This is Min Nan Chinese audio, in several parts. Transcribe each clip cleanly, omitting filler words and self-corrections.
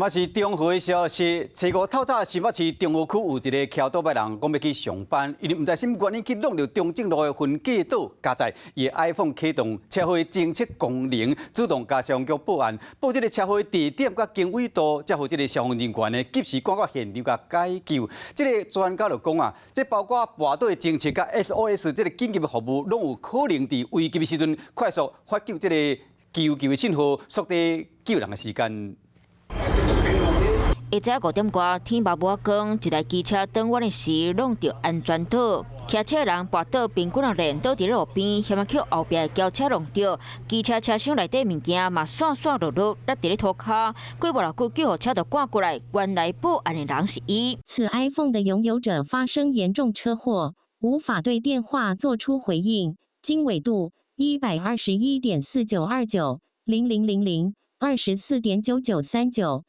嘛是中和的消息，初五透早，新北市中和區有一個騎倒擺人講欲去上班，伊毋知啥物原因去挵著中正路的分隔島加載伊的 iPhone 啟動車禍偵測功能，主動共消防局報案，報這个車禍的地點佮經緯度，才予這个消防人員呢及時趕到現場共解救。這个專家就講啊，這包括跋倒的偵測佮 SOS 這个緊急的服務，攏有可能佇危急的時陣快速發救這个求救的信號，縮短救人的時間。下晝5點外，天嘛無光，一台機車轉彎的時，挵著安全島，騎車人跋倒，平均仔連倒佇路邊，嫌仔予後壁的轎車挵著，機車車廂內底物件嘛散散落落，落佇咧塗跤。過無偌久，救護車就趕過來，原來報案的人是伊。此 iPhone 的擁有者發生嚴重車禍，無法對電話做出回應。經緯度121.49290000，24.99390000。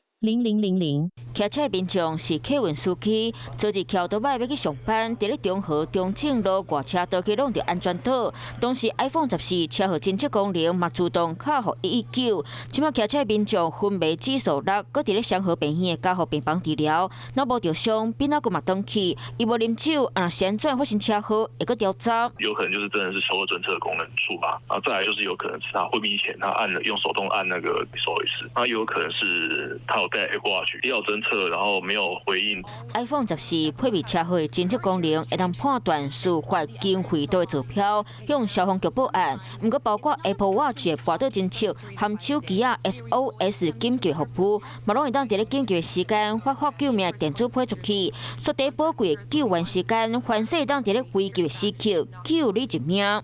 騎車民眾是客運司機，昨日騎倒擺欲去上班，佇咧中和中正路外車道去挵著安全島。當時 iPhone 14車禍偵測功能嘛自動敲予119。這擺騎車民眾昏迷指數6，閣佇咧雙和病院的加護病房治療，腦無著傷，變仔閣嘛轉去。伊無啉酒，啊若是按怎發生車禍，會閣調查。有可能就是真的是車禍偵測功能觸發，然後再來就是有可能是他昏迷前他按了用手動按那個 SOS，那也有可能是他有戴 Apple Watch 要偵測，然後沒有回應。 iPhone 14配備車禍的偵測功能，會當判斷事發經緯度的坐標，向消防局報案。毋過包括 Apple Watch 的跋倒偵測和手機仔 SOS 緊急服務，嘛攏會當佇咧緊急的時間發發救命電子批出去，縮短寶貴的救援時間，凡勢會當佇咧危急的時刻救你一命。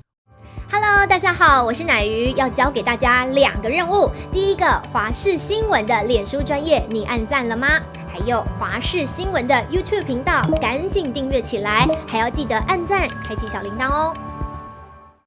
Hello，大家好，我是奶魚，要交給大家兩個任務。第一個，華視新聞的臉書專頁，你按讚了嗎？還有華視新聞的 YouTube 頻道，趕緊訂閱起來，還要記得按讚，開啟小鈴鐺哦。